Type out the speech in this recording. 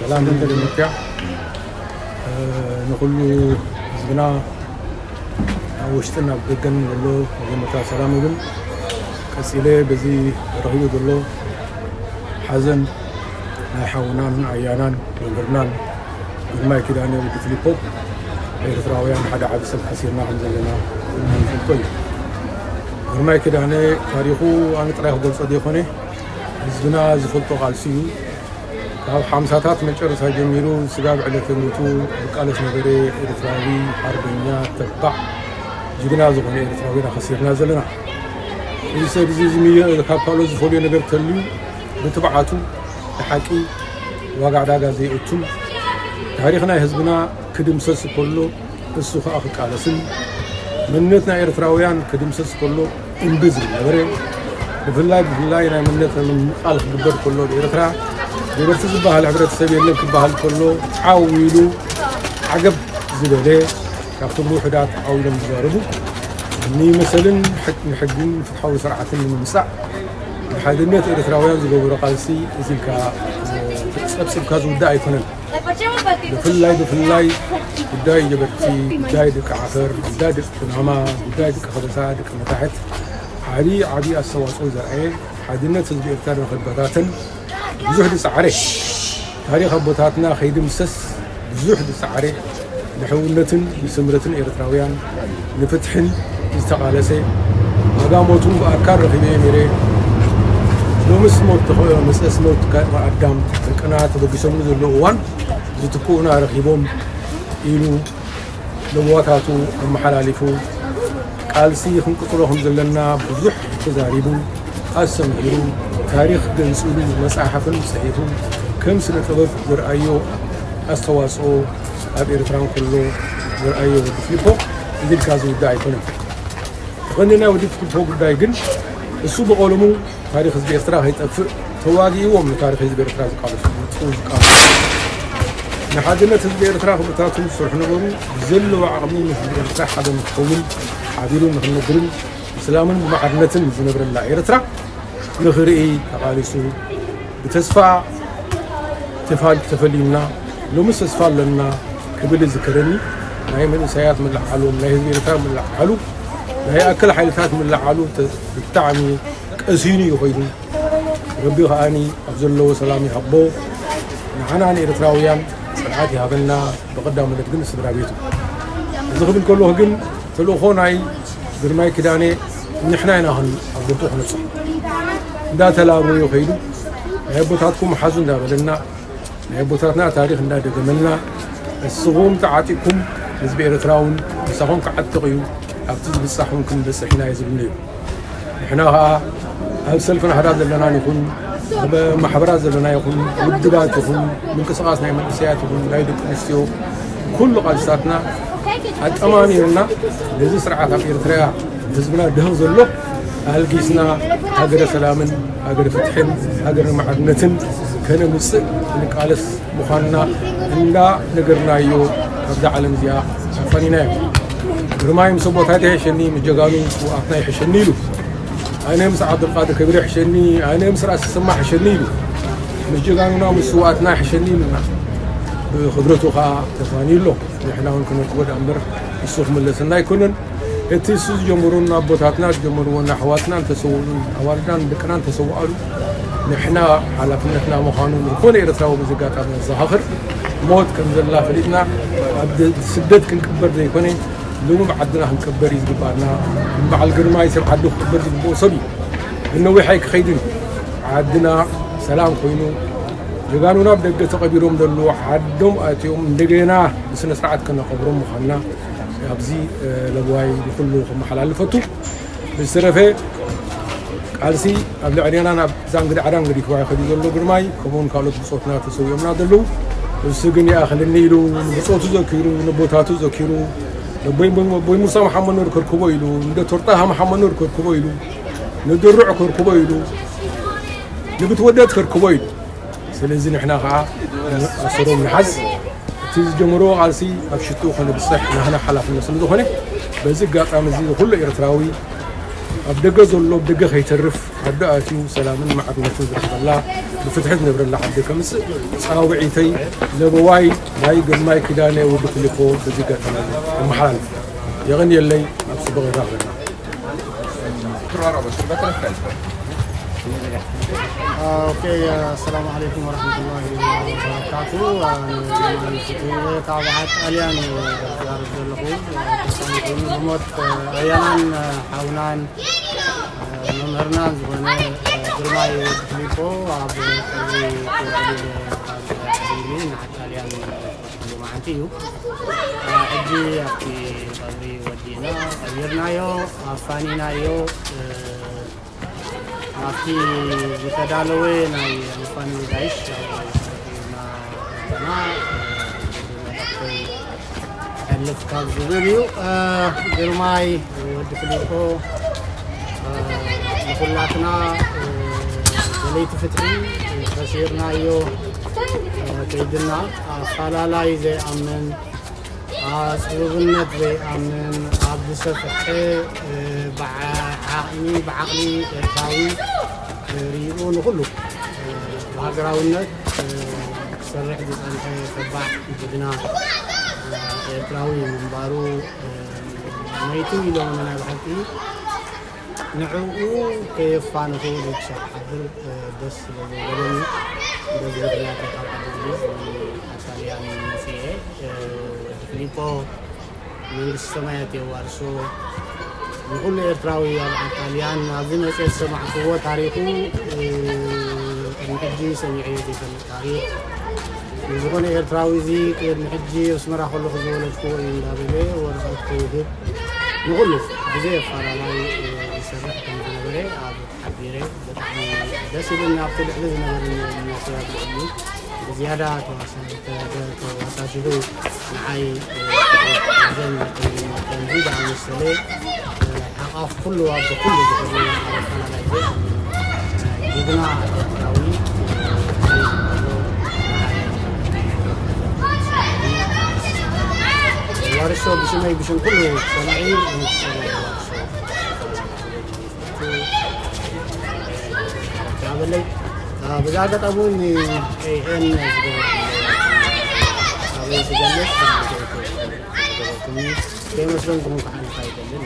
ሰላም። ሰላም። ንኩሉ ህዝብና ኣብ ውሽጥን ኣብ ደገን ዘሎ መጀመርታ ሰላም ይብል። ቀጺለ በዚ ረኺቡ ዘሎ ሓዘን ናይ ሓውናን ኣያናን መምህርናን ግርማይ ኪዳነ ወዲ ፊሊፖ፣ ኤርትራውያን ሓደ ዓቢ ሰብ ሓሲርና ከም ዘለና ኩልና ንፈልጦ እዩ። ግርማይ ኪዳነ ታሪኹ ኣነ ጥራይ ክገልጾ ዘይኮነ ህዝብና ዝፈልጦ ቃልሲ እዩ። ካብ ሓምሳታት መጨረሻ ጀሚሩ ስጋብ ዕለተ ሞቱ ዝቃለስ ነበረ ኤርትራዊ ሓርበኛ ተባዕ ጅግና ዝኾነ ኤርትራዊ ኢና ከሲርና ዘለና። እዚ ሰብ እዚ ዝምየ ካብ ካልኦት ዝፈልዮ ነገር ተልዩ ብትብዓቱ ንሓቂ ዋጋ ዕዳጋ ዘየእቱ ታሪኽ ናይ ህዝብና ክድምሰስ ከሎ እሱ ከኣ ክቃለስን መንነት ናይ ኤርትራውያን ክድምሰስ ከሎ እምቢ ዝብል ነበረ። ብፍላይ ብፍላይ ናይ መንነት ምምቃል ክግበር ከሎ ብኤርትራ ነበርቲ ዝበሃል ሕብረተሰብ የለን ክበሃል ከሎ ዓው ኢሉ ዓገብ ዝበለ ካብቶም ውሑዳት ዓው ኢሎም ዝዛረቡ ንመሰልን ሕግ- ንሕግን ፍትሓዊ ስርዓትን ንምምጻእ ንሓድነት ኤርትራውያን ዝገበሮ ቃልሲ እዚ ኢልካ ጸብጺብካ ዝውዳእ ኣይኮነን። ብፍላይ ብፍላይ ጉዳይ ጀበርቲ፣ ጉዳይ ደቂ ዓፈር፣ ጉዳይ ደቂ ኩናማ፣ ጉዳይ ደቂ ከበሳ፣ ደቂ መታሕት ዓቢ ዓቢ ኣስተዋጽኦ ዘርኣየ ሓድነት ህዝቢ ኤርትራ ንኽበታተን ብዙሕ ዝጸዓረ ታሪኽ ኣቦታትና ከይድምሰስ ብዙሕ ዝጸዓረ ንሕውነትን ንስምረትን ኤርትራውያን ንፍትሕን ዝተቓለሰ ዋጋ ሞቱ ብኣካል ረኺበ ነይረ። ሎምስ ሞት ተኸ- መጽእስ ሞት ከ- ኣዳም ደቅና ተበጊሶምሉ ዘለዉ እዋን ዝትክኡና ረኺቦም ኢሉ ለቦታቱ ኣመሓላሊፉ ቃልሲ ክንቅጽሎ ከም ዘለና ብዙሕ ተዛሪቡ ኣስተምሂሩ ታሪኽ ገንጺሉ መጻሕፍን ጽሒፉ ከም ስነ ጥበብ ዘርኣዮ ኣስተዋጽኦ ኣብ ኤርትራ እንከሎ ዘርኣዮ ወዲ ፊሊፖ ኢልካ ዝውዳእ ኣይኮነን። ተቐንዲ ናይ ወዲ ፊሊፖ ጉዳይ ግን እሱ ብቐለሙ ታሪኽ ህዝቢ ኤርትራ ከይጠፍእ ተዋጊእዎም ንታሪኽ ህዝቢ ኤርትራ ዝቃለሱ ዝቃለሱ ንሓድነት ህዝቢ ኤርትራ ክብታቱ ዝሰርሑ ነበሩ። ብዘለዎ ዓቕሚ ንህዝቢ ኤርትራ ሓደ ንክኸውን ሓቢሩ ንክነብርን ብሰላምን ብማዕርነትን ዝነብረላ ኤርትራ ንኽርኢ ተቓሊሱ ብተስፋ ተፋል ተፈሊምና ሎምስ ተስፋ ኣለና ክብል ይዝከረኒ። ናይ መንእሰያት ምልዓሎም ናይ ህዝቢ ኤርትራ ምልዓሉ ናይ ኣክል ሓይልታት ምልዓሉ ተ- ብጣዕሚ ቀሲኑ እዩ ኮይኑ ረቢ ከዓኒ ኣብ ዘለዎ ሰላም ይሃቦ። ንዓና ንኤርትራውያን ጽንዓት ይሃበና። ብቐዳምነት ግን ስድራ ቤቱ እዚ ክብል ከለኹ ግን ተልእኾ ናይ ግርማይ ኪዳነ ንሕና ኢና ን ኣብ ቦትኡ ክነብፅሕ እንዳተላበዩ ከይዱ ናይ ኣቦታትኩም ሓዙ እንዳበለና ናይ ኣቦታትና ታሪኽ እንዳደገመልና እስኹም ተዓጢቅኩም ህዝቢ ኤርትራ እውን ምሳኹም ክዓጥቕ እዩ ኣብቲ ዝብፃሕ እውን ክንበፅሕ ኢና እዩ ዝብል ነይሩ። ንሕና ኸዓ ኣብ ሰልፊ ናህዳ ዘለና ይኹን ኣብ ማሕበራት ዘለና ይኹን ውድባት ይኹን ምንቅስቃስ ናይ መንእሰያት ይኹን ናይ ደቂ ኣንስትዮ ኩሉ ቃልስታትና ኣጠማሚርና ነዚ ስርዓት ኣብ ኤርትራ ህዝብና ድህቕ ዘሎ ኣልጊስና ሃገረ ሰላምን ሃገረ ፍትሕን ሃገረ ማዕርነትን ከነምፅእ ክንቃለስ ምዃንና እንዳነገርናዮ ካብዛ ዓለም እዚኣ ኣፋኒናዮ። ግርማይ ምስ ኣቦታተይ ይሕሸኒ ምስ ጀጋኑ ስውኣትና ይሕሸኒ ኢሉ ኣነ ምስ ዓብዱልቃድር ከቢር ይሕሸኒ ኣነ ምስ ራእሲ ስማ ይሕሸኒ ኢሉ ምስ ጀጋኑና ምስ ስውኣትና ይሕሸኒ ኢሉና ብክብረቱ ከዓ ተፋንዩ ኣሎ። ንሕና እውን ክነክቦ ደኣ እምበር እሱ ክምለሰና ኣይኮነን። እቲ እሱ ዝጀመሮ ኣቦታትና ዝጀመርዎ ኣሕዋትና እንተሰውኡሉ ኣዋልድና ንደቅና እንተሰውኣሉ ንሕና ሓላፍነትና ምዃኑ ዝኾነ ኤርትራዊ በዚ ኣጋጣሚ ነዘኻኽር። ሞት ከም ዘላ ፈሊጥና ኣብ ስደት ክንቅበር ዘይኮነ ሎሚ ብዓድና ክንቅበር እዩ ዝግባኣና። በዓል ግርማይ ሰብ ዓዱ ክቅበር ዝግብኦ ሰብ እዩ። ንነዊሕ ኣይክኸይድን ዓድና ሰላም ኮይኑ ጀጋኑና ብደገ ተቐቢሮም ዘለዉ ዓዶም ኣትዮም እንደገና ብስነ ስርዓት ከነቐብሮም ምዃንና ኣብዚ ለዋይ ንኩሉ ከመሓላልፈቱ ብዝተረፈ ቃልሲ ኣብ ልዕሌና ናብ ዛንግዲ ዓዳን ገዲፍዋ ይኸዱ ዘሎ ግርማይ ከምኡውን ካልኦት ብፆትና ተሰዊኦምና ዘለዉ እሱ ግን ይኣኽልኒ ኢሉ ንብፆቱ ዘኪሩ ንቦታቱ ዘኪሩ ነቦይ ሙሳ መሓመድ ኑር ከርክቦ ኢሉ ንዶክተር ጣሃ መሓመድ ኑር ከርክቦ ኢሉ ንድሩዕ ከርክቦ ኢሉ ንብትወደድ ከርክቦ ኢሉ ስለዚ ንሕና ከዓ ኣሰሮም ንሓዝ እቲ ዝጀመርዎ ቃልሲ ኣብ ሽትኡ ከነብፅሕ ናህና ሓላፍነት ስለዝኾነ በዚ ኣጋጣሚ እዚ ኩሉ ኤርትራዊ ኣብ ደገ ዘሎ ኣብ ደገ ከይተርፍ፣ ዓዱ ኣትዩ ሰላምን ማዕርነትን ዝረኽበላ፣ ብፍትሒ ዝነብረላ ዓዲ ከምጽእ ጻውዒተይ ለበዋይ ናይ ግርማይ ኪዳነ ወዲ ፊሊፖ በዚ ኣጋጣሚ የመሓላልፍ። የቐንየለይ፣ ኣብ ጽቡቕ ይራኸበና። ኦኬ፣ ኣሰላሙ ዓለይኩም ወረሕመቱላሂ ወበረካቱ። ኣነ ጀማል ፊቱ ካብ ዓድ ጣልያን እዩ ዝዛረብ ዘለኹ። ኣጋጣሚ ኮይኑ ብሞት ኣያናን ሓውናን መምህርናን ዝኾነ ግርማይ ወዲ ፊሊፖ ኣብ ቀብሪ ክውዕል ኢለ ካብ ዓዲ ንዓድ ጣልያን ዝወሰድኩሉ መዓልቲ እዩ። ሕጂ ኣብቲ ቀብሪ ወዲእና ቀቢርናዮ፣ ኣፋኒናዮ። ናብቲ ዝተዳለወ ናይ መፋንዊ ጋይሽ ኢና ዘለና። መልእኽተይ ከሕልፍ ካብ ዝብል እዩ። ግርማይ ወዲ ፊሊፖ፣ ንኹላትና ደለይቲ ፍትሒ ከሲርናዮ ከይድና፣ ኣፋላላይ ዘይኣምን፣ ኣጽብብነት ዘይኣምን፣ ኣብ ዝሰፍሐ ብዓቕሚ ብዓቕሊ ኤርትራዊ ርእዩ ንኹሉ ብሃገራውነት ክሰርሕ ዝጸንሐ ተባዕ ጅግና ኤርትራዊ ምንባሩ መይቱ ኢሎም ናይ ብሓቂ ንዕኡ ከየፋንኹ ክሳብ ሓድር ደስ ስለ ዘይበለኒ በዚ ምኽንያት ካብ ዓዲ እንግሊዝ ኣጣልያን መፅየ። ወዲ ፊሊፖ መንግስቲ ሰማያት የዋርሶ። ንኹሉ ኤርትራዊ ኣብ ዓጣልያን ኣብዚ መፅየ ዝሰማዕክዎ ታሪኹ ቅድሚ ሕጂ ሰሚዐዮ ዘይፈልጥ ታሪኽ ንዝኾነ ኤርትራዊ እዚ ቅድሚ ሕጂ ኣስመራ ከለኹ ዝወለድክዎ እዩ እንዳበለ ወረቐት ክህብ ንኹሉ ብዘይ ኣፈላላይ ይሰርሕ ከም ዝነበረ ኣብ ሓቢረ ብጣዕሚ ደስ ይብለኒ። ኣብቲ ልዕሊ ዝነበረኒ እምነት ኣብ ልዕሊ ብዝያዳ ተዋሳሲኹ ንዓይ ዘን ከምዚ ዝኣመሰለ ሓቋፍ ኩሉ ኣብ ኩሉ ዝኽእል ኣፈላላይ ጅግና ኤርትራዊ ዋርሶ ብሽመይ ብሽም ኩሉ ሰማዒ በለይ። ብዛ ኣጋጣሚ እውን ኤኤን ዝገበርኩኒ ዝገልጽ ዝገበርኩኒ ከይመስለኩም ከዓ ንካ ይደልን